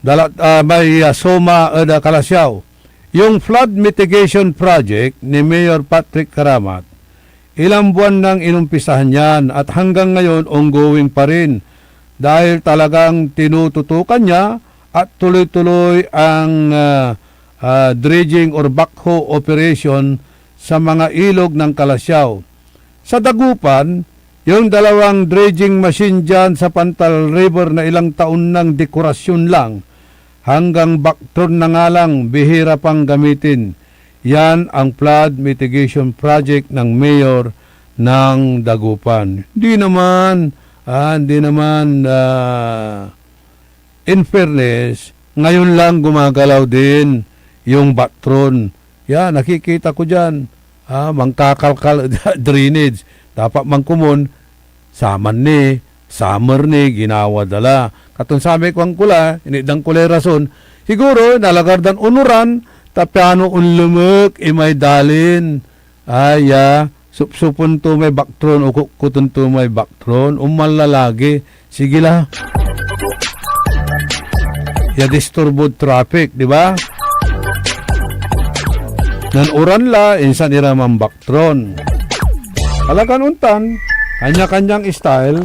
Dalat, ah, may, ah, soma ed, ah, Calasiao. Yung flood mitigation project ni Mayor Patrick Caramat, ilang buwan nang inumpisahan yan at hanggang ngayon ongoing pa rin dahil talagang tinututukan niya at tuloy-tuloy ang, ah, ah, dredging or backhoe operation sa mga ilog ng Calasiao. Sa Dagupan, yung dalawang dredging machine dyan sa Pantal River na ilang taon nang dekorasyon lang, hanggang baktron na nga lang, bihira pang gamitin. Yan ang flood mitigation project ng mayor ng Dagupan. Hindi naman, ah, hindi naman, ah, in fairness, ngayon lang gumagalaw din yung baktron. Ya, nakikita ko diyan, ah, mangkakalkal drainage. Dapat mankomon, saman ni, summer ni, ginawa da la. Katon samay kuan ko la, initdan ko lay rason. Siguro, nalagar dan onuran, ta piano onlemek imay dalin. Aya, supsupen to may baktron o kukkuton to may baktron, o manlalagi. Sige la. Ya disturbod traffic, di ba? Nan oran la, insan ira manbaktron. Talagan ontan, kanya-kanyang style.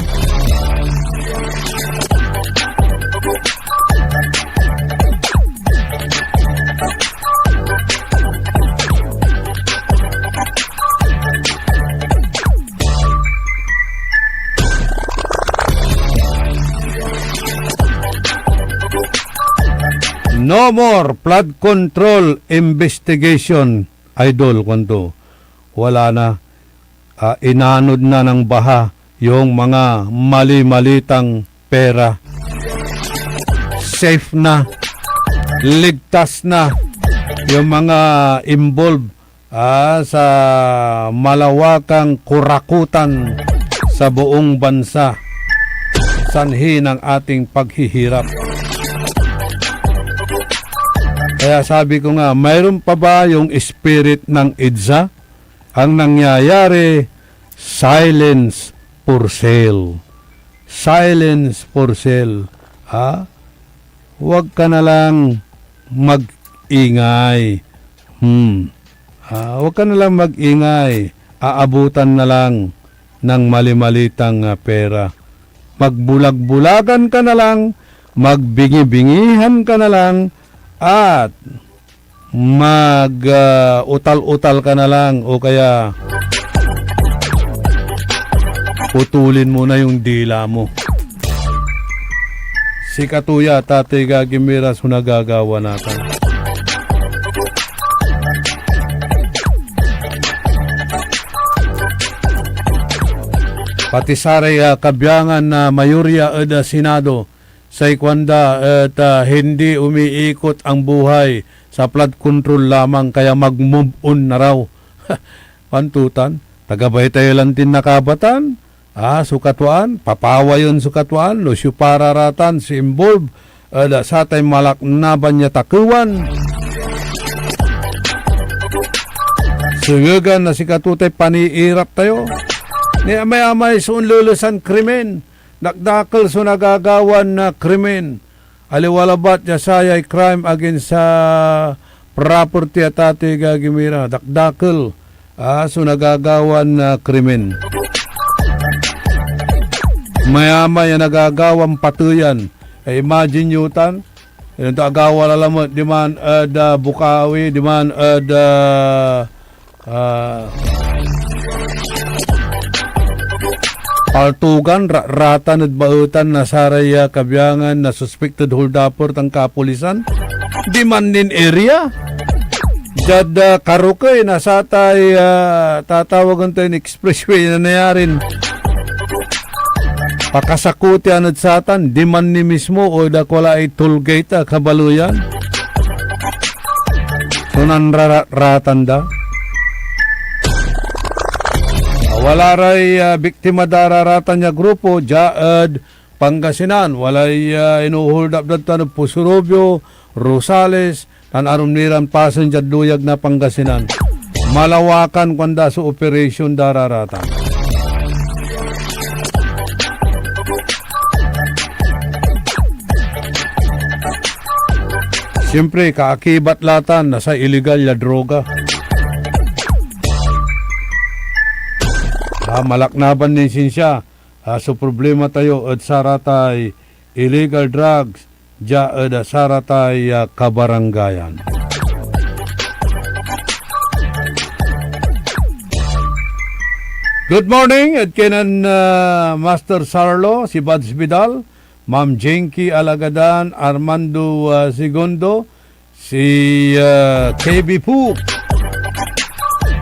No more flood control investigation, idol, kuanto. Wala na. Ah, inanod na ng baha yung mga mali-malitang pera. Safe na, ligtas na yung mga involved, ah, sa malawakang kurakutan sa buong bansa, sanhi ng ating paghihirap. Kaya sabi ko nga, mayroon pa ba yung spirit ng EDSA? Ang nangyayari, silence for sale. Silence for sale. Ha? Huwag ka na lang mag-ingay. Hmm. Ah, huwag ka na lang mag-ingay. Aabutan na lang ng mali-malitang, ah, pera. Magbulag-bulagan ka na lang, magbingi-bingihan ka na lang, at mag, ah, utal-utal ka na lang o kaya putulin mo na yung dila mo. Sikato ya, Tatay Gagi Mira, so nagagawa natan. Pati saray, ah, kabiangan na mayorya ed, ah, Senado, Say kuanda et, ah, hindi umiikot ang buhay sa flood control lamang, kaya mag-move on na raw. Kuanto tan, taga Baytay lantin nakabatan, ah, so katuaan, papawayen so katuaan, no siopa ra ratan so involve ed satay malaknaban ya takewan. Sengegan na sikato tay paniirap tayo. Ni amay-amay so onlelesan krimen, dakdakel so nagagawan na krimen. Aliwa labat ya sayay crime against sa property, a tati, agagi mi ra, dakdakel, ah, so nagagawan, ah, krimen. Mayamay a nagagawan pateyan. Eh, imagine yo tan, yung agawa la lamet diman ed, ah, Bukawi, diman ed, ah, ah, Paltugan, ra-, ratan ed baetan na saray, ah, kabiangan na suspected holdaper tan kapulisan. Diman nin area. Diad, ah, karokey na satay, ah, tatawagen tayon expressway na nayarin pakasakutian ed satan, diman ni mismo o dakulaay toll gate a kabaleyan. So, nanraratan da. Wala ray, ah, biktima da raratan ya grupo, dia ed Pangasinan. Walay, ah, inuholdap dad tan ed Puso Rubio, Rosales, tan arum ni ran pasen diad luyag na Pangasinan. Malawakan, kuanda, so operation da raratan. Siyempre, kaakibat la tan na say iligal ya droga. Ah, malaknaban nin sinsia. Ah, so problema tayo ed saratay illegal drugs dia ed saratay, ah, kabarangayan. Good morning, ed kinen, ah, Master Sarlo, si Bads Vidal, Ma'am Jinky Alagadan, Armando, ah, Segundo, si, ah, K B Pu,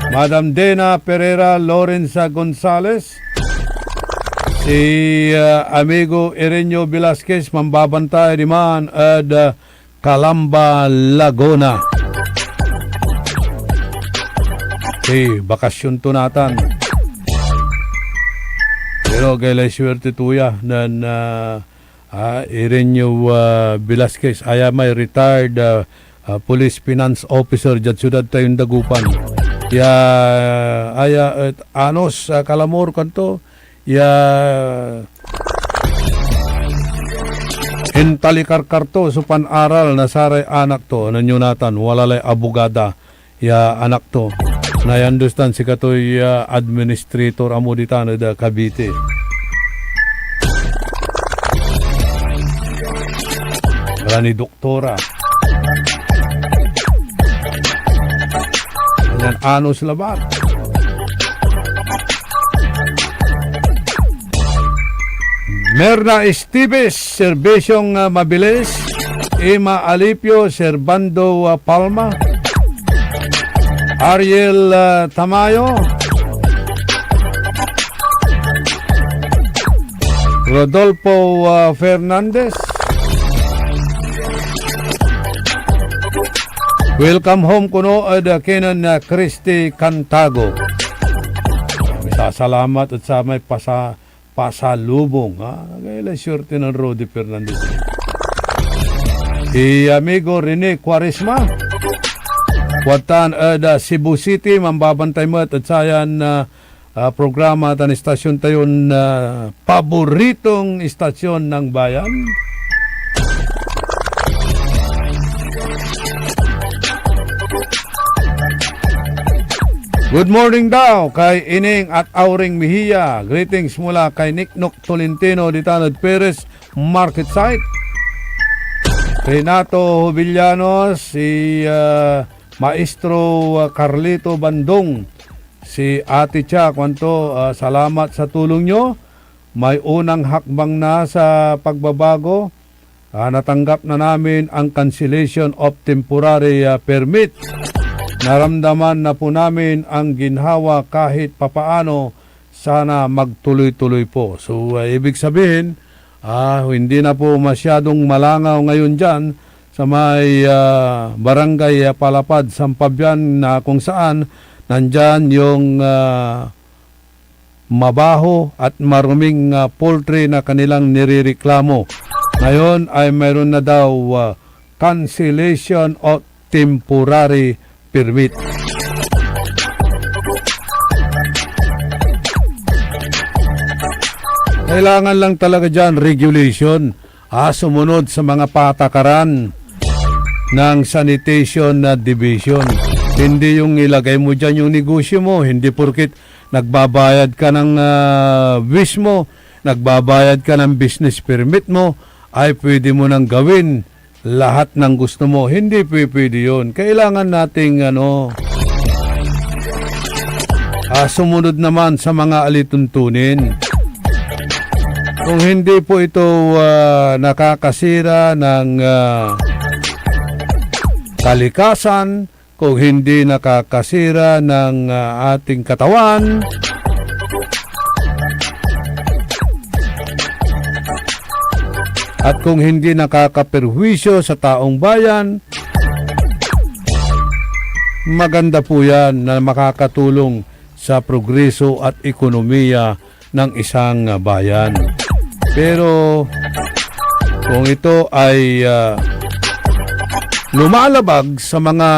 Madam Dena Pereira, Lorenza Gonzalez, si, ah, amigo Irenio Velasquez, mambabantay diman ed, ah, Calamba, Laguna. Okay, bakasyon to natan. Pero agay lay suwerte to ya nen, ah, ah, Irenio, ah, Velasquez, aya may retired, ah, ah, police finance officer diad siudad tayon Dagupan. Ya, aya et anos, ah, kalamor kanto, ya intalikarkar to so pan-aral na saray anak to. Ano nyo natan, wala lay abogada ya anak to. Na, I understand, sikatoy, ah, administrator amo ditan ed, ah, Cavite. Wala ni doktora. Yan, anos labat. Merna Estibes, Serbisyong, ah, Mabilis, Ima Alipio, Servando, ah, Palma, Ariel, ah, Tamayo, Rodolfo, ah, Fernandez. Welcome home kono ed, ah, kinen, ah, Christy Cantago. Misasalamat ed samay pasa-, pasalubong, ha? Agay lay suwerte nen Rudy Fernandez. Si amigo Rene Cuaresma, kuantan ed, ah, Cebu City, mambabantay met ed sayan, ah, ah, programa tan istasyon tayon, ah, paboritong istasyon ng bayan. Good morning daw kay Ining at Auring Mejia. Greetings mula kay Niknok Tolentino ditan ed Perez Market Site. Renato Jovellanos, si, ah, Maestro, ah, Carlito Bandong, si Ate Cha, kuanto, ah, "Salamat sa tulong nyo. May unang hakbang na sa pagbabago. Ah, natanggap na namin ang cancellation of temporary, ah, permit. Naramdaman na po namin ang ginhawa kahit papaano. Sana magtuloy-tuloy po." So, ah, ibig sabihin, Ah, hindi na po masyadong malangaw ngayon diyan sa may, ah, barangay, ah, Palapad, Sampabian, na kung saan nandiyan yung, ah, mabaho at maruming, ah, poultry na kanilang nirereklamo. Ngayon ay mayroon na daw, ah, cancellation of temporary permit. Kailangan lang talaga diyan regulation, ah, sumunod sa mga patakaran ng sanitation na division. Hindi yung ilagay mo diyan yung negosyo mo, hindi porket nagbabayad ka ng, ah, buwis mo, nagbabayad ka ng business permit mo, ay pwede mo nang gawin lahat ng gusto mo. Hindi pwepwede yun. Kailangan nating, ano, ah, sumunod naman sa mga alituntunin. Kung hindi po ito, ah, nakakasira ng, ah, kalikasan, kung hindi nakakasira ng, ah, ating katawan, at kung hindi nakakaperwisyo sa taong bayan, maganda po yan na makakatulong sa progreso at ekonomiya ng isang, ah, bayan. Pero kung ito ay, ah, lumalabag sa mga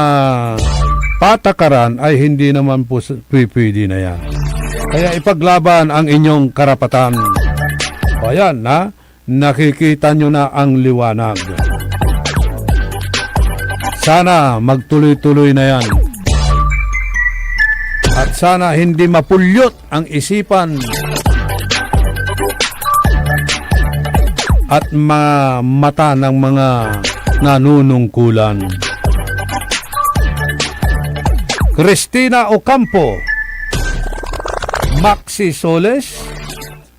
patakaran, ay hindi naman po s-, pwepwede na yan. Kaya ipaglaban ang inyong karapatan. O, ayan, ha? Nakikita nyo na ang liwanag. Sana magtuloy-tuloy na yan. At sana hindi mapulyot ang isipan at mga mata ng mga nanunungkulan. Christina Ocampo, Maxi Soles,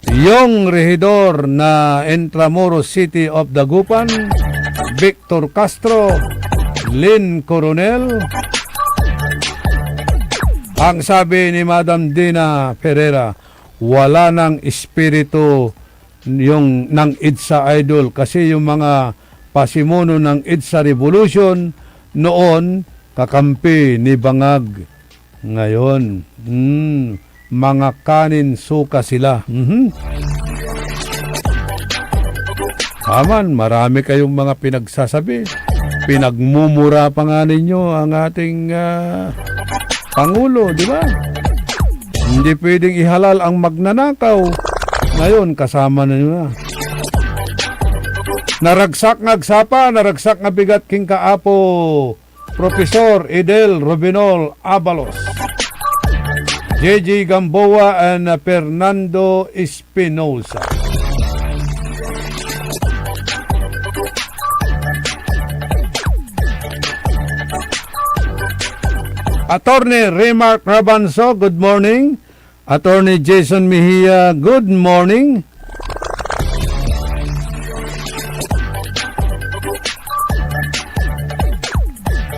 yung rehidor na Intramuros City of Dagupan, Victor Castro, Lynn Coronel. Ang sabi ni Madam Dina Ferreira, wala nang espiritu yung ng EDSA, Idol, kasi yung mga pasimuno ng EDSA Revolution noon, kakampi ni Bangag. Ngayon, hmm, mga kanin suka sila. Mhm. Aman, marami kayong mga pinagsasabi. Pinagmumura pa nga ninyo ang ating, ah, Pangulo, di ba? Hindi pwedeng ihalal ang magnanakaw. Ngayon, kasama na nyo na. Naragsak nga agsapa, naragsak nga bigat king kaapo. Profesor Idel Robinol Abalos, J J Gamboa, and, uh, Fernando Espinosa. Attorney Remark Rabanso, good morning. Attorney Jason Mejia, good morning.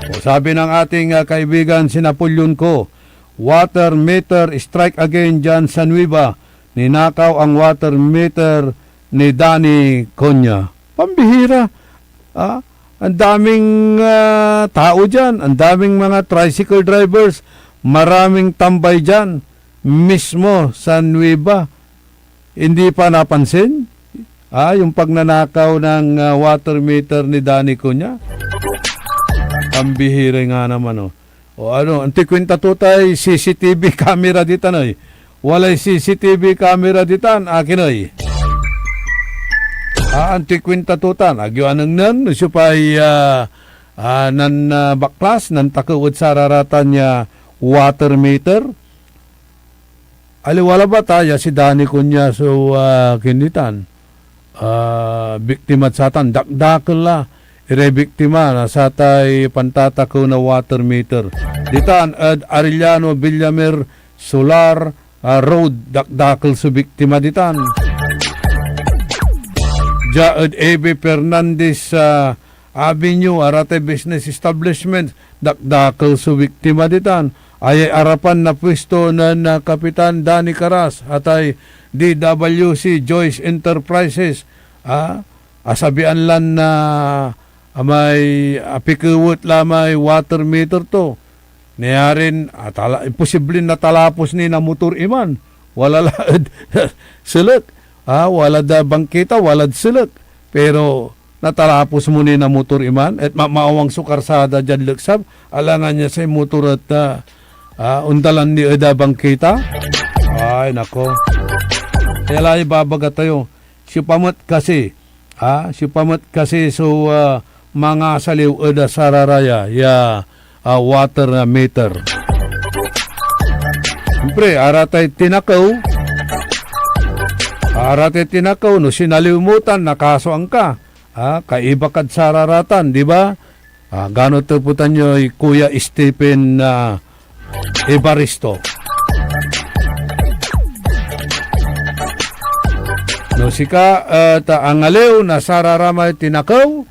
O, sabi ng ating, ah, kaibigan, si Napoleon Co, water meter strike again dyan sa Nueva. Ninakaw ang water meter ni Danny Cunha. Pambihira. Ah, ang daming, ah, tao dyan, ang daming mga tricycle drivers, maraming tambay dyan, mismo sa Nueva. Hindi pa napansin? Ah, yung pagnanakaw ng, ah, water meter ni Danny Cunha? Pambihira nga naman, oh. O ano, antikwenta to tay C C T V camera ditan, oy. Walay C C T V camera ditan, akin, oy. Ah, antikwenta to tan. Agyo anengneng, no siopay, ah, ah, nan, ah, baklas, nantakew ed sararatan ya water meter. Aliwa labat, ah, ya si Danny Cunha so, ah, kinditan. Ah, biktima satan, dakdakel la iray biktima na satay pantatakew na water meter. Ditan ed Arellano Villamer Solar, ah, Road, dakdakel so biktima ditan. Dia ed A B Fernandez, ah, Avenue, aratay business establishment, dakdakel so biktima ditan. Ayay arapan na pwesto nen, ah, Kapitan Danny Caras, atay D W C Joyce Enterprises, ah, asabian lan, ah, amay apikewet la may water meter to. Nayarin, ah, tala-, imposiblin natalapos ni na motor iman. Wala la ed selek. Ah, walad, ah, bangketa, walad selek. Pero natalapos mo ni na motor iman, et mamaawang so karsada diad leksab, alangan ya say motor et, ah, ah, ondalan ni ed, ah, bangketa. Ay, nako. Kaya la ibabaga tayo, siopa met kasi, ah, siopa met kasi so, ah, mangasaliw ed, ah, sararaya ya, ah, water, ah, meter? Siyempre, aratay tinakew, aratay tinakew, no sinaliw mo tan, nakasoan ka. Ah, kaiba kad sararatan, di ba? Ah, gano tepetan yoy Kuya Stephen, ah, Evaristo? No sika, ah, ta angaliw na sararamay tinakew,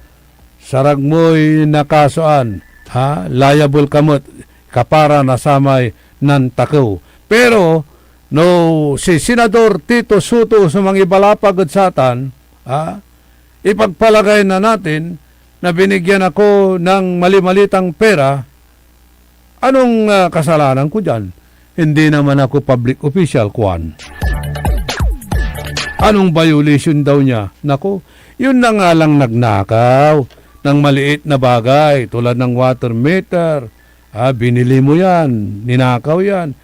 sarag moy nakasoan, ha? Liable ka met kapara na samay nantakew. Pero no si Senador Tito Soto so mangibalapag ed satan, ha? Ipagpalagay na natin na binigyan ako ng mali-malitang pera, anong, ah, kasalanan ko diyan? Hindi naman ako public official, kuan. Anong violation daw niya? Nako, yun na nga lang nagnakaw ng maliit na bagay tulad ng water meter. Ah, binili mo yan, ninakaw yan.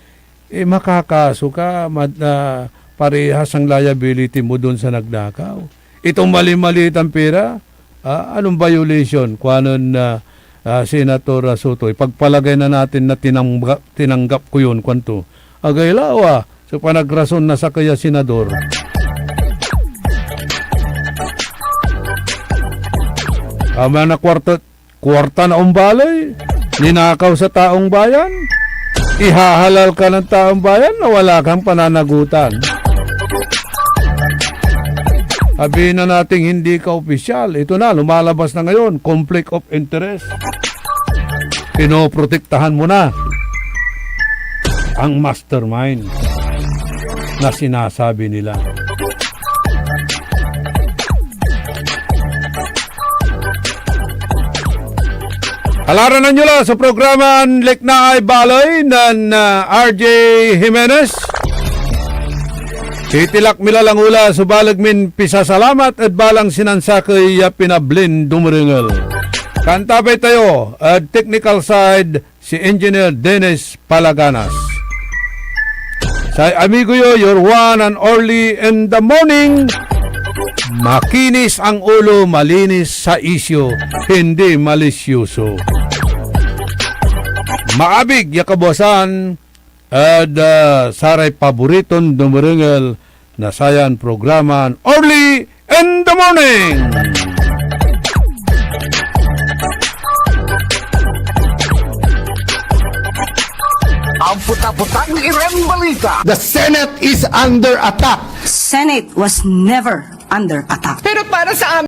Eh, makakaso ka, mat-, ah, parehas ang liability mo doon sa nagnakaw. Itong mali-malitan pera, ah, anong violation? Kuanon, ah, ah, Senator, ah, Soto, ipagpalagay na natin na tinangga-, tinanggap ko yun, kuanto. Agay lawa, so panagrason na sakey a senador. Ama na kwarta, kwarta na ombalay, ninakaw sa taong bayan, ihahalal ka ng taong bayan na wala kang pananagutan. Sabihin na nating hindi ka opisyal. Ito na, lumalabas na ngayon, conflict of interest. Pinoprotektahan mo na ang mastermind na sinasabi nila. Alaranan nyo la so programan Liknaay Baley nen, ah, R J Jimenez. Titilak mi la lang ula so baleg min pisasalamat ed balang sinansakey ya pinablin dumerengel. Kantabay tayo ed technical side si Engineer Dennis Palaganas. Say amigo yo, your one and only in the morning. Makinis ang ulo, malinis sa isyu, hindi malisyoso. Maabig ya kabuasan ed, ah, saray paboriton dumerengel na sayan programan Early in the Morning. Ang puta-putang Iran Balita. The Senate is under attack. Senate was never under attack. Pero para sa